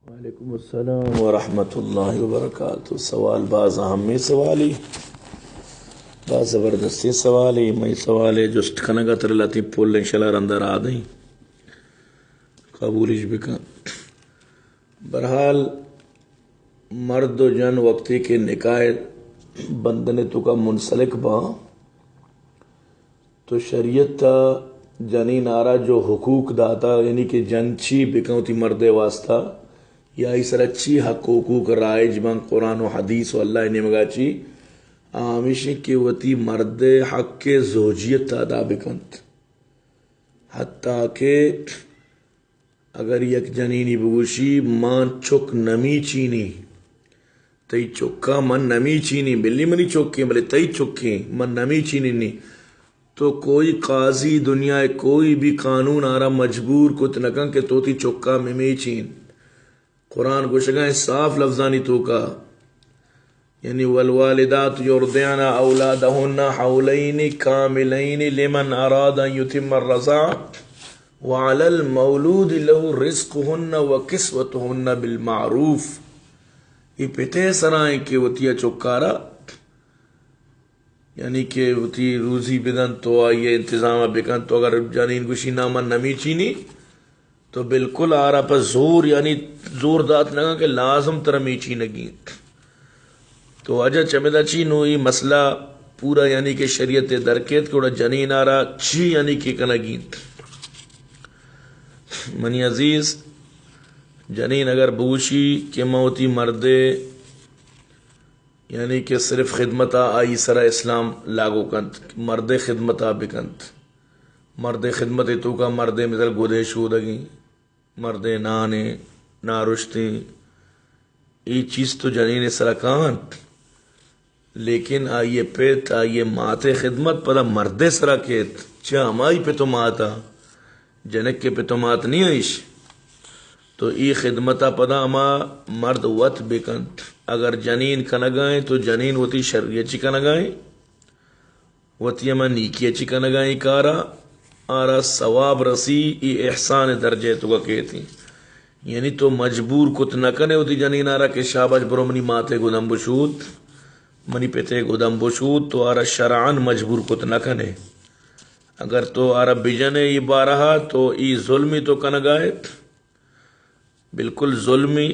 وعلیکم السلام ورحمۃ اللہ وبرکاتہ۔ سوال باز اہمیں سوالے، باز زبردستیں سوالے۔ مئے سوالے جست کنگا تر لتی پل انشاءاللہ رندا را دیں، قبولش بکن۔ بہرحال، مرد و جن وقتی کہ نکاح بندن توکا منسلک باں، تو شریعت ء جنین آرا جو حقوق داتا، یعنی کہ جن چی بکن وتی مردے واسطہ، یا ای سرا چی حق و حقوق رائج بن قرآن و حدیث و اللہ نیمگا چی، آ ہمیش انت کہ وتی مردے حق زوجیت ادا بکنت۔ حتی کہ اگر یک جنینی بگوشی، من چک نمیچینی، تئی چکا من نمیچینی، بلی منی چکیں، بلے تئی چکیں، من نمیچینی نی، تو کوئی قاضی، دنیا ء کوئی بھی قانون آرا مجبور کت نکن کہ تو تی چکا ممیچین۔ قرآن گوشگا ہے صاف لفظانی توکا، یعنی والوالدات یرضعن اولادهن حولین کاملین لمن اراد ان یتم الرضاعة وعلی المولود له رزقهن وکسوتهن بالمعروف۔ یہ پتے سرائیں کہ وتیا چکارا، یعنی کہ وتی روزی بدن تو آئی انتظام بکن۔ تو اگر جنین گوشی نا من نمیچینی، تو بالکل آرا پہ زور، یعنی زور دات نہ کہ لازم ترا میچینگی۔ تو اجا چمدا چی نو ای مسئلہ پورا یعنی کہ شریعت درکیت کہ گڑا جنین آرا چی یعنی کہ کنگی۔ منی عزیز، جنین اگر بوشی کہ من وتی مردے یعنی کہ صرف خدمت آئی سرا اسلام لاگو کنت، مردے خدمت بکنت۔ مردے خدمت توکا مردے مثل گدے شودگیں، مردے نانے، نارشتیں، ای چیز تو جنین سرا کانت، لیکن آئی پت، آئی مات خدمت پدا مردے سرا کیت، چہ ہمائی پت و ماتا، جنک کے پت و مات نہیں ایش۔ تو ای خدمتا پدا ہما مرد وت بکنت۔ اگر جنین کنگائیں تو جنین وتی شریعت چی کنگائیں، وتی ہما نیکی چی کنگائیں کارا، آرا ثواب رسی، ای احسان درجہ توکا کیتی۔ یعنی تو مجبور کت نہ کنے وتی جنین آرا کہ شاباش برو منی ماتے گدم بشوت، منی پتے گدم بشوت، تو آرا شرعاً مجبور کت نہ کنے۔ اگر تو آرا بجنے ای بارہا تو ای ظلمی تو کنگائے، بالکل ظلمی۔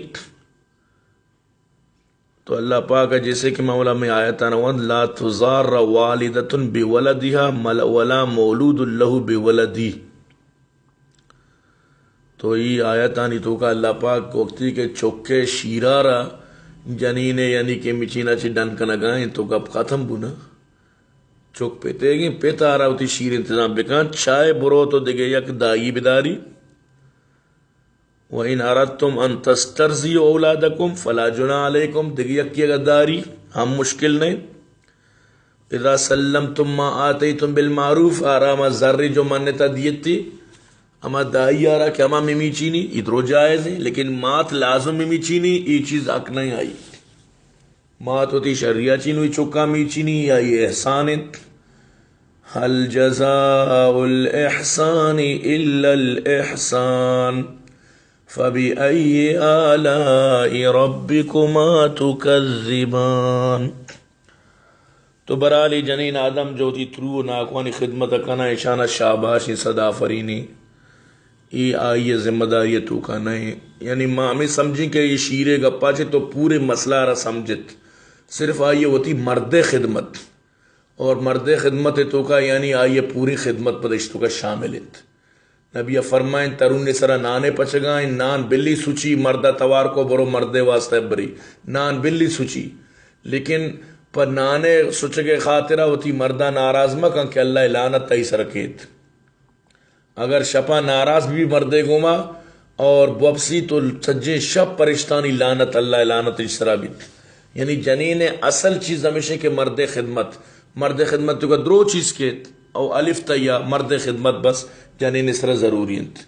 تو اللہ پاک جیسے کہ مولا میں آیتان وند، لا تضار والدة بولدها مل-، ولا مولود له بولده۔ تو ای آیتانی توکا اللہ پاک وقتی کہ چکے شیرارا جنینے یعنی کہ مچینا چی ڈن کنگائیں تو گپ ختم بونا۔ چک پتیگیں پت آرا وتی شیر انتظام بکن، چائے برو تو دگہ یک دائی بداری۔ وَإِنْ أَرَدْتُمْ أَنْ تَسْتَرْضِعُوا أَوْلَادَكُمْ فَلَا جُنَاحَ عَلَيْكُمْ، دگہ یکی اگر داری ہم مشکل نہیں۔ اذا سلمتم ما آتیتم بالمعروف، آرا ہما زری جو منتا دیتی، ہما دائی آرا کہ ہما ممی چینی، ادرو جائز ہے، لیکن مات لازم ممی چینی، ای چیز حق نہیں آئی۔ مات وتی شریا چینوی چکا میچینی یا یہ احسان انت۔ هل جزاء الإحسان إلا الإحسان فبأي آلاء ربكما تكذبان۔ تو برحالی جنین آدم جو وتی ترو و ناکوانی خدمت کناں، ایشانا شاباشیں صد آفرینی۔ ای آئی ذمہ داری توکا نہ ایں۔ یعنی ما ہمیں سمجھیں کہ یہ شیرے گپا چے تو پورے مسئلہ را سمجھت۔ صرف آئی وتی مردے خدمت اور مردے خدمت توکا یعنی آئی پوری خدمت پدش توکا شامل انت۔ نبی فرمائیں، ترون سرا نانے پچگائیں، نان بلی سچی، مردا توار کو برو مردے واسطہ بری، نان بلی سچی۔ لیکن پر نانے سچگے خاطرہ وتی مردا ناراض مکن کہ اللہ لعنت تئی سر کیت۔ اگر شپا ناراض بھی مردے گوما اور بوپسی تو سجیں شپ پرشتانی لعنت، اللہ لعنت اش سرا بیت۔ یعنی جنین اصل چیز ہمیشہ کہ مرد خدمت، مرد خدمت تو کا درو چیز کیت، او الف تا یا مرد خدمت بس جنین سرا ضروری انت۔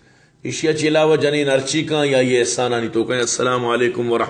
اشیا چی علاوہ جنین ہرچی کاں یا یہ احسانانی تو کاں۔ السلام علیکم ورحمۃ